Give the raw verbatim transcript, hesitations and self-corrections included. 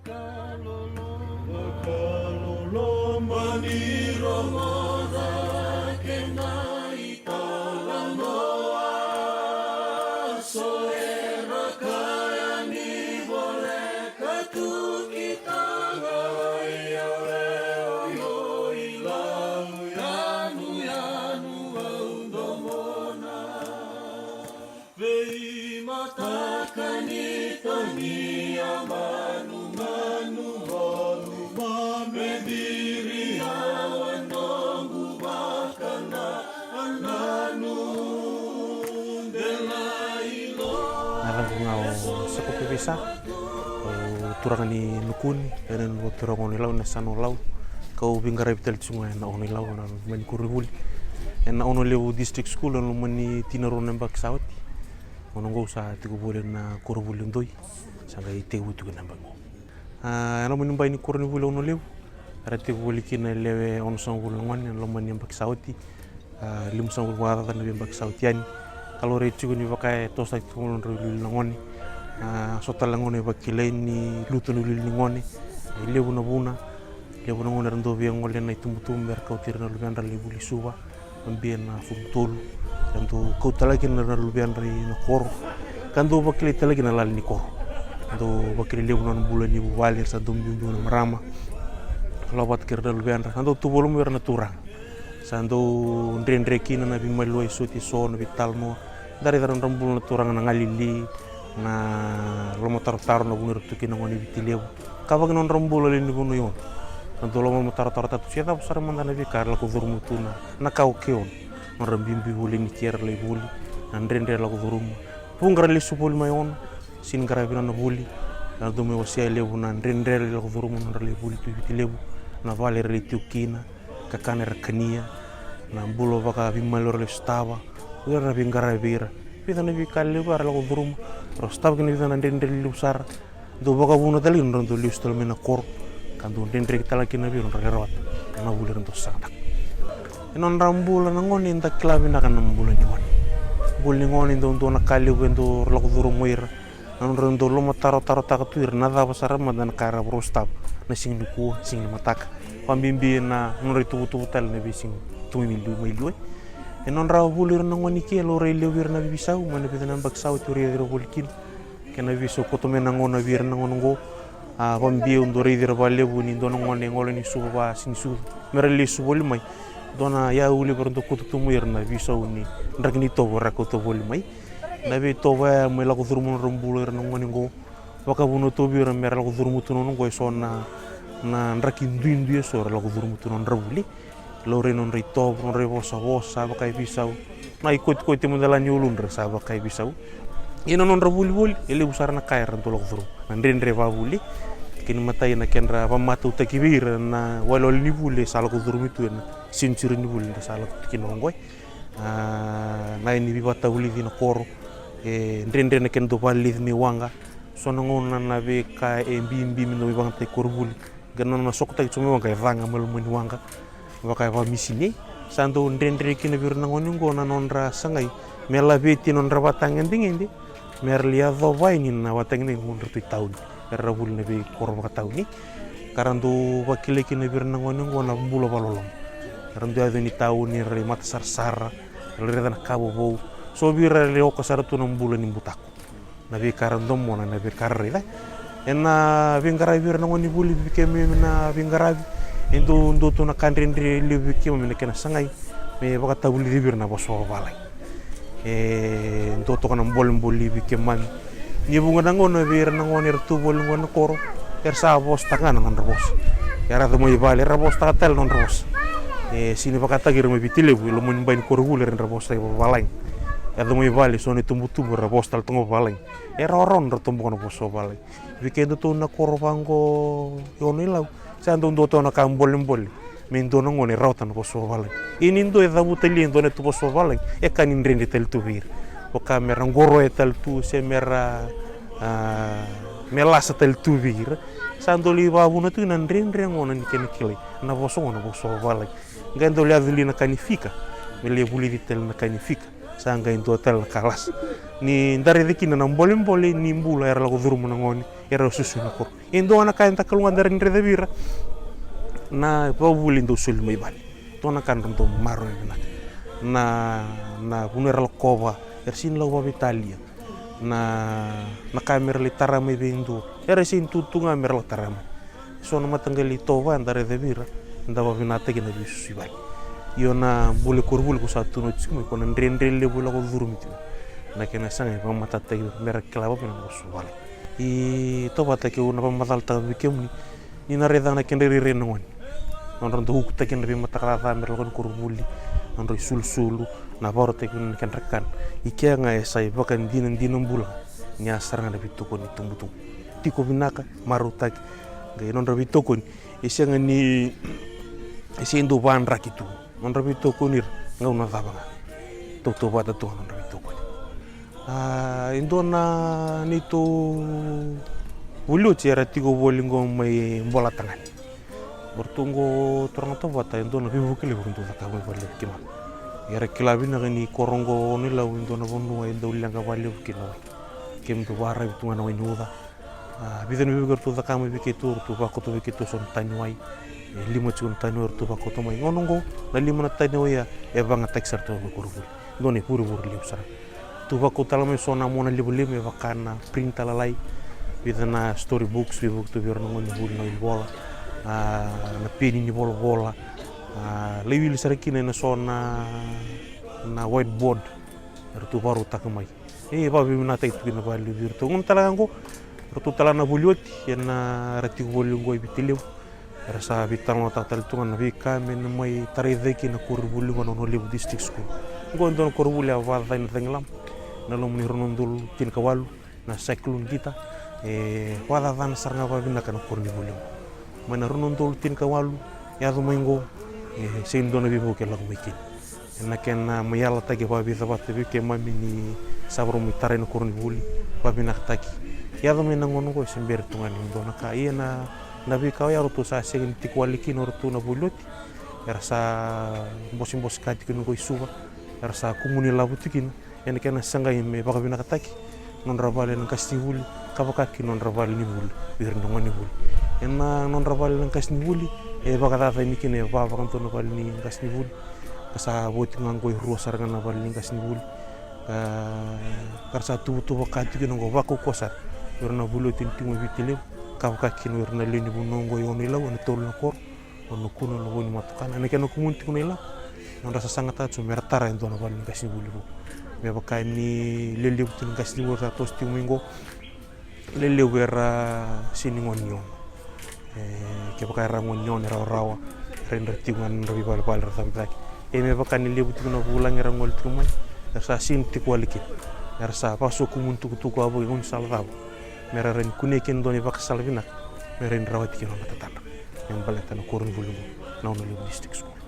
Vakaloloma ni rogoca keda italanoa, so era kaya ni voleka tu ki taga, ia o Yao i Lau, yanuyanu au domona. Veimataka ni tania manumanu, manumanu, me ciri au e noqu vakanananu. Delai lo. Na yacaqu ga o Sako Pevisa, au turaga ni Nukuni, ena vanua o Turaga o Ono i Lau, ena yasana o Lau. Kau veiqaravi tale tiko ga ena Ono i Lau, ena loma ni koronivuli, ena Ono Levu District School, ena loma ni tinarua na yabaki sa oti. Gauna oqo au sa tiko voli ena koronivuli o Doi, sa qai tekivu tiko na yabaki oqo. A, ena loma ni bai ni koronivuli o Ono Levu, era tiko voli kina e lewe onosagavulu na gone ena loma ni yabaki sa oti. A, limasagavulu vakacaca na veiyabaki sa oti yani. Ka laurai tiko ni vaka e tosotaki tiko na nodra iwiliwili na gone. A, so tale na gauna e vakilai ni lutu na iwiliwili ni gone. E levu na vuna, levu na gauna era dau via gole na itubutubu me ra kauti ira na luvedra lai vuli i Suva, vabia na Furutolu. Ka dau kauta tale kina na luvedra ina koro, ka dau vakilai tale kina na lala ni koro. Dau vakilai levu na nona bula ni vuvale, era sa dau biubiu na marama. Lako vata kei ira na luvedra, sa dau tu voli mai ira na turaga. Sa dau dredre kina na veimaliwai, soti eso, na veitalanoa. Da raica na nodra bula na turaga, na galili, na lomatarotaro, na vanua era tu kina na gone i Viti Levu, ka vaka na nodra bula lewe ni vanua i Ono. Na dau lomatarotaro tale tu se cava sara mada na veika era lako curuma tu na, na ka o ke Ono. Nodra biubiu voli ni ke era lai voli, na dredre era lako curuma. Vuqa era lesu voli mai Ono, sega ni qaravi nona vuli. Era dau mai wasea levu na dredre era lai lako curuma nodra lai vuli tu i Viti Levu, na vale era lai tiko kina, kakana era kania, na bula vakaveimaliwai era lai sotava, o ira era veiqaravi vei ira. Vica na veika levu era lako curuma, era sotava kina vica na dredre levu sara. Dau vakavuna tale kina nodra dau lesu tale mai na koro, ka dau dredreki tale kina vei ira nodra lai rawata na vuli era dau sagataka. Ena nodra bula na gone, eda kila vinaka na bula ni gone. Bula ni gone, dau dua na ka levu e dau lako curuma o ira. Na nodra dau lomatarotarotaka tu o ira na cava sara mada na ka era vakarau sotava na siga nikua, siga ni mataka. Vakabibi na nodra ituvatuva tale na veisiga tu mai liu, mai liu. E nodra vuli o ira na gone i ke, laurai levu vei ira na veiveisau mai na vica na yabaki sa oti au raici ira voli kina. Kena veisau koto mai na gauna vei ira na gone oqo. A, vakabibi au dau raici ira vakalevu ni dua na gone e gole ni Suva, vaka Sinisucu, me ra lesu voli mai. Dua na iyau levu era dau kauta tu mai ira na veisau ni draki ni itovo era kauta voli mai. Na veitovo ya mai lako curuma na nodra bula o ira na gone oqo. Vakavuna tu vei ira me ra lako curuma tu na gone oqo eso na, na draki duidui eso era lako curuma tu na nodra vuli. Laurai na nodra itovo, nodra ivosavosa, sa vaka e veisau. Na ikotikoti mada la ni uludra sa vaka e veisau. Ia na nodra vuli voli, e levu sara na ka era dau lako curuma. Na dredre vakavuli. Kena imatai na kedra vakamatautaki vei ira na walewale ni vuli e sa lako curumi tu ena senituri ni vuli eda sa lako tu kina oqo. A, na yani veivakatavulici na koro, e dredre na kena dau vakaliliti mai waqa. So na gauna na veika e bibi me dau vakayagataki koronivuli, qai na nona sokotaki tiko mai waqa e caga mai loma ni waqa, vaka e vakamisini. Sa dau dredre kina vei ira na gone oqo na nodra sagai me laveti na nodra ivakatagedegede, me ra lai yacova yani na ivakatagedegede ni nodratou itauni. Era vuli na veikoro vakatauni. Ka ra dau vakilai kina vei ira na gone oqo na bula vakaloloma. Era dau yaco yani i tauni, era lai matasarasara, era lai raica na ka vovou. So vei ira era lai oka sara tu na bula ni butako. Na veika era domona, na veika era raica. Ena veiqaravi vei ira na gone ni vuli, vei keimami na veiqaravi, e dau dua tu na ka dredre levu vei keimami na kena sagai me vakatavulici vei ira na vosa vavalagi. E dua toka na bolebole vei keimami. Ni vuqa na gauna vei ira na gone era tu voli oqo ena koro, era sa vosataka ga na nodra vosa. Era yaco mai vale, era vosataka tale na nodra vosa. E sega ni vakataki ira mai Viti Levu, e loma ni bai ni koronivuli era dau vosataki vavalagi. Yaco mai vale, so na itubutubu era vosa tale toka ga vavalagi. E rawarawa nodra toboka na vosa vavalagi. Vei kedatou na koro vaqo e Ono i Lau, sa dau dua toka na ka bolebole me dua na gone e rawata na vosa vavalagi. Ia ni dua e cavuta li e dua na tu vosa vavalagi, e ka ni dredre tale tu vei ira. Vaka me ra qoroya tale tu se me ra, a, me lasa tale tu vei ira. Sa dau lai vakavuna tu na dredre oqo na ni kena kilai na vosa oqo na vosa vavalagi. Qai dau lai yaco li na ka ni fika, me lai vulici tale na ka ni fika. Sa qai dua tale na ka lasa. Ni da raica kina na bolebole ni bula era lako curuma na gone era susu ena koro. E dua na ka eda kalougata, era ni raica vei ira na ivakavuvuli dau soli mai vale. Dua na ka dra dau maroroya vinaka na, na vanua era lakova, era sega ni lako vakaveitalia. Na, na ka mera lai tara mai vei dua, era sega ni tu tu ga mera lako tara mai. So na mataqali itovo eda raica vei ira, eda vakavinavinakataki na veisusu i vale. Io, na bula i koronivuli ko sa tukuna oti tiko mai, ko na dredre levu e lako curumi tiko. Na kena saga e vakamatatataki mera kila vakavinaka na veisusu i vale. I Tovata, keu na vakamacalataka vei kemuni, ni na raica na kedra irairai na gone, nodra dau ukutaki na veimataka caca mera lako ni koronivuli, nodra isulusulu, na vakarautaki na kedra kana. I kea ga e sa ivakadinadina bula ni a sara ga na veitokoni tubutubu, tiko vinaka, marautaki. Qai nodra veitokoni e sega ni, e sega ni dau vadraki tu. Nodra veitokoni ira, gauna cava ga, tautauvata tu ga nodra veitokoni. A, e dua na neitou vuli oti era tiko voli qo mai Bolatagane. O ratou qo, turaga Tovata, e dua na veivuke levu era dau cakava mai valelevu keimami. Era kila vinaka ni koro qo o Nailau e dua na vanua e dau leqa vakalevu kina na wai. Keimami dau vakararavi tu ga na wai ni uca. A, vica na veivuke eratou cakava mai vei keitou, eratou vakauta vei keitou so na taniwai. E lima tiko na taniwai eratou vakauta mai. Gauna qo, na lima na taniwai ya e vagataki sara tu mai koronivuli. Dua na ivurevure levu sara. Eratou vakauta tale mai so na mona livaliva me vaka na printer lalai, vica na story books, veivuke tu vei ira na gone ni vuli, na waivola, a, na peni ni volavola. A, lai wili sara kina ena so na, na whiteboard eratou vakarautaka mai. E vakavinavinakataki tu kina vakalevu vei iratou. Gauna tale ga qo, eratou tale ga na vuli oti, ena, era tiko voli qo i Viti Levu. Era sa veitalanoataka tale tu ga na veika me na mai tarai cake kina na koronivuli qo, na Nonalevu District School. Qo e dua na koronivuli a vakacaca ena cagilaba ena loma ni rua na udolu tinikawalu, na Cyclone Gita. E vakacacana sara ga vakavinaka na koronivuli qo. Mai na rua na udolu tinikawalu yaco mai qo, e sega ni dua na veivuke e lako mai kina. Ena kena mai yalataki vakavica vata vei keimami ni sa vakarau mai tarai na koronivuli, vakavinakataki. Yaco mai na gauna qo e se bera tu ga ni dua na ka. Ia na, na veika oya eratou sa sega ni tiko wale kina o ratou na vuli oti. Era sa bosebose ka tiko kina qo i Suva. Era sa kumuni lavo tiko kina. Ena kena sa qai me vakavinakataki nodra vale na qasenivuli, ka vaka kina nodra vale ni vuli vei ira na gonevuli. Ena nodra vale na qasenivuli e vakacacani kina e va vakadua na vale ni qasenivuli. Ka sa vo tiko ga qo e rua sara ga na vale ni qasenivuli. Ka, ka ra sa tuvatuva ka tiko kina qo vakaukauwa sara vei ira na vuli oti ni tiko mai Viti Levu, ka vaka kina vei ira na lewe ni vanua qo i Ono-i-Lau, ena tolu na koro. O Nakuna, Lovoni, Matokana, ena kena kumuni tiko na ilavo, nodra sasagataka tu mera tara e dua na vale ni qasenivuli vou. Me vaka ni lelevu tu na qasenivuli era sa toso tiko mai qo, lelevu era sega ni gone ni Ono. E, kevaka era gone ni Ono e rawarawa, era dra tiko ga na nodra veivalevale, era cabe cake. E, me vaka ni levu tiko na vulagi era gole tiko mai, era sa sega ni tiko wale kina. Era sa vakasokumuni tukutuku wavoki e gaunisala cava, mera rawa ni kunea kina e dua na ivakasala vinaka mera rawa tiko kina na nodra tatadra. Me baleta na koronivuli qo, na Honolulu District School.